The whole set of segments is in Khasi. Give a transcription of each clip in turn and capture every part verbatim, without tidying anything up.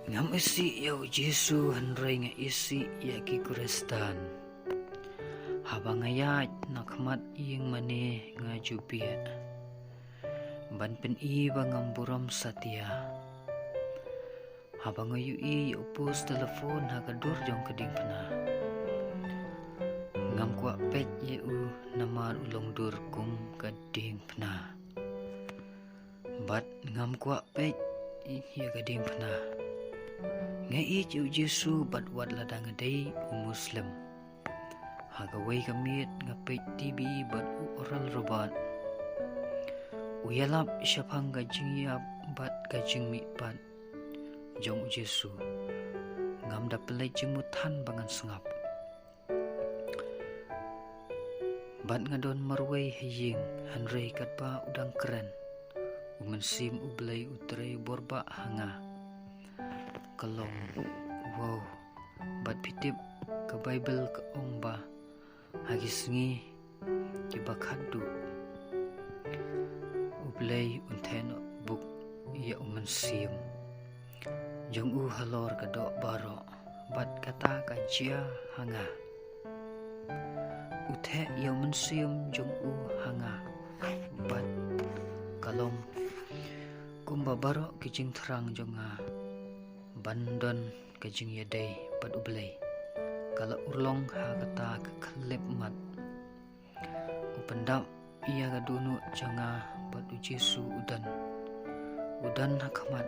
Ngam isih ïa u Jisu hynrei nga isih ïa ki Khristan. Haba nga ïaid na khmat ïing mane nga ju bieh ban pyni ba ngam burom satia. Haba nga ïohi ïa u post telephone ha ka dur jong ka diengphna, ngam kwah peit ïa u namar u long dur kum ka diengphna. Bad ngam kwah peit ïa ka diengphna. Nga ïeit ïa u Jisu bad wat lada nga dei u Muslim. Ha kawei ka miet nga peit T V bad u Oral Roberts u ïalap shaphang ka jingïap bad ka jingmihpat jong u Jisu. Ngam da pynleit jingmut than ba ngan sngap. Bad nga don marwei ha ïing, hynrei katba u dang kren, u Mynsiem u Blei u trei borbah ha nga. Ka long, wow. Bad phi tip, ka Baibl ka ong ba ha ki sngi kiba khatduh u Blei un theh noh buk ïa u Mynsiem jong u halor ka doh baroh. Bad kata ka jia ha nga. U theh ïa u Mynsiem jong u ha nga. Bad ka long kumba baroh ki jingthrang jong nga ban don ka jingïadei bad u Blei ka la urlong ha kata ka khyllipmat. U pyndap ïa ka dohnud jong nga bad u Jisu u don. U don ha khmat,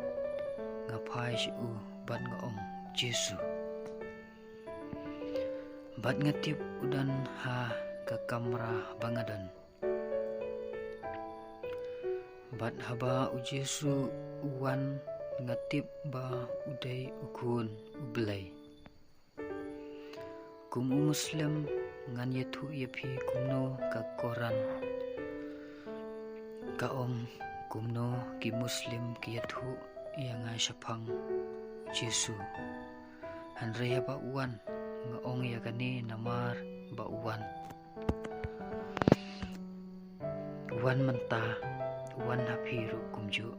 nga phai sha u bad nga ong, Jisu. Bad nga tip u don ha ka kamra ba nga don. Bad haba u Jisu u wan, nga tip ba u dei u Khun u Blei. Kum u Muslim ngan ïathuh ïa phi kumno ka Koran ka ong, kumno ki Muslim ki ïathuh ïa nga shaphang u Jisu. Hynrei haba u wan, nga ong ïa kane namar ba u wan. U wan mynta, u wan ha phi ruh kumjuh.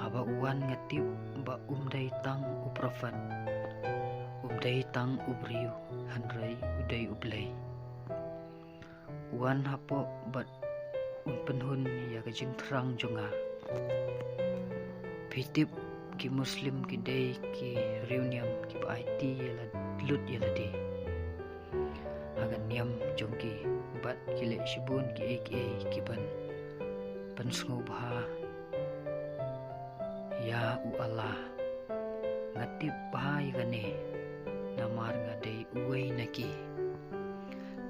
Haba u wan nga tip ba um dei tang u prophet, um dei tang u briew, hynrei u dei u Blei. U wan hapoh bad un pynhun ïa ka jingthrang jong nga. Phi tip ki Muslim ki dei ki riewniam kiba aiti ïa la lut ïa lade ha ka niam jong ki bad ki leh shibun kiei kiei kiban pynsngewbha ïa u Allah. Nga tip bha ïa kane namar nga dei uwei na ki.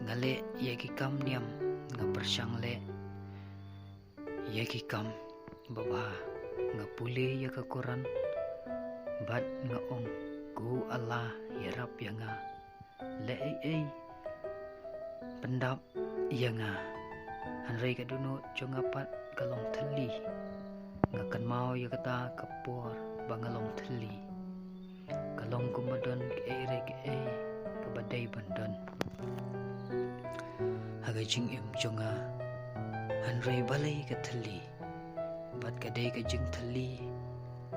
Nga leh ïa ki kam niam, nga pyrshang leh ïa ki kam babha, nga pule ïa ka Koran bad nga ong, ko Allah ïarap ïa nga. Leh ei ei, pyndap ïa nga. Hynrei ka dohnud jong nga pat ka long thylli. Nga kynmaw ïa kata ka por ba nga long thylli. Ka long kumba don kaei re kaei kaba dei ban don ha ka jingim jong nga. Hynrei balei ka thylli? Bad ka dei ka jingthylli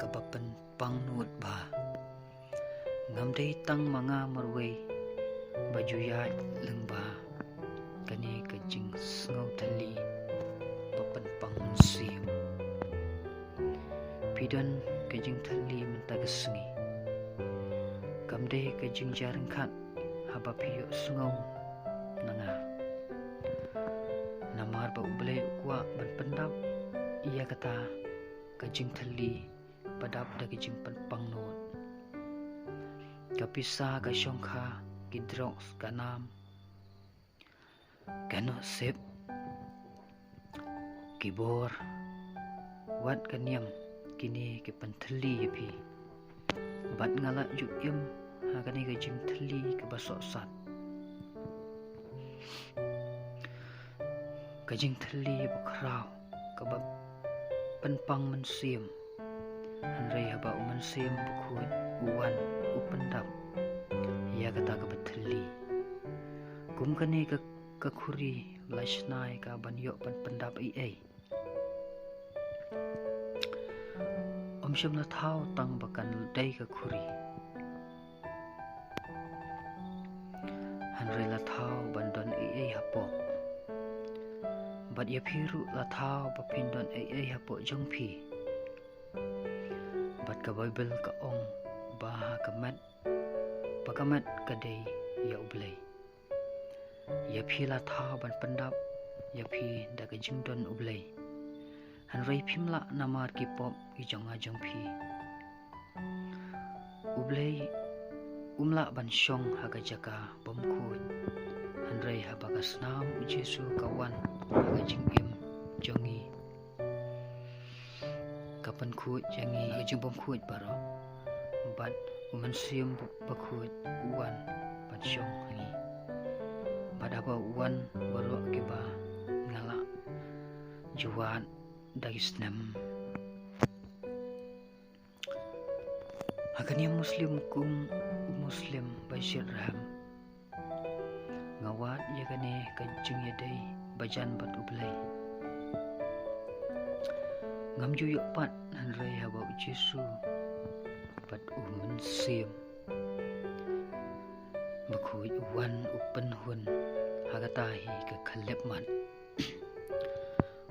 kaba pynpang nud bha. Ngam dei tang ma nga marwei ba ju ïaid lyngba kane ka jingsngew thylli ba pynpang mynsiem. Phi don ka jingthylli mynta ka sngi. Kam dei ka jingja ryngkat haba phi ïohsngew na nga. Namar ba U Blei u kwah ban pyndap ïa kata ka jingthylli ba dap da ka jingpynpang nud. Ka pisa, ka shongkha, ki drugs, ka nam, ka nusip, ki bor, wat ka niam, kine ki pynthylli ïa phi. Bad nga la ju im ha kane ka jingthylli kaba sohsat. Ka jingthylli ba khraw kaba pynpang mynsiem. Hynrei haba U Mynsiem Bakhuid u wan, u pyndap ïa kata kaba thylli. Kum kane ka, ka khuri la shna ïa ka ban ïoh ban pyndap ei ei. Ym Shym la thaw tang ba kan dei ka khuri, hynrei la thaw ban don ei ei hapoh. Bad ïa phi ruh la thaw ba phin don ei ei hapoh jong phi. Bad ka Baibl ka ong ba ha ka met, ba ka met ka dei ïa U Blei. Ïa phi la thaw ban pyndap ïa phi da ka jingdon U Blei. Hynrei phim lah namar ki pop ki jong nga jong phi. U Blei um lah ban shong ha ka jaka bymkhuid. Hynrei haba ka snam U Jisu ka wan ha ka jingim jong ngi, ka pynkhuid ïa ngi ha ka jingbymkhuid baroh. Bad U Mynsiem Bakhuid u wan ban shong ha ngi. Bad haba u wan, baroh kiba nga la ju wad da ki snem. Ha ka niam Muslim kum u Muslim ba jied rhem, nga wad ïa kane ka jingïadei ba jan bad U Blei. Ngam ju ïoh pat, hynrei haba U Jisu bad U Mynsiem Bakhuid u wan u pynhun ha kata hi ka khyllipmat.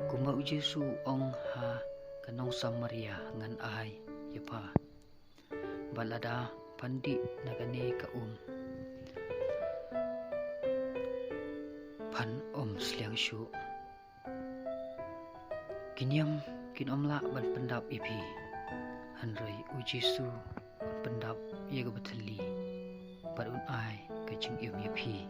Kumba U Jisu u ong ha ka nong Samaria, ngan ai ïa pha. Bad lada phan dih na kane ka um, phan ym sliang shuh. Ki niam kin ym lah ban pyndap ïa phi, hynrei U Jisu un pyndap ïa kaba thylli bad un ai ka jingim ïa phi.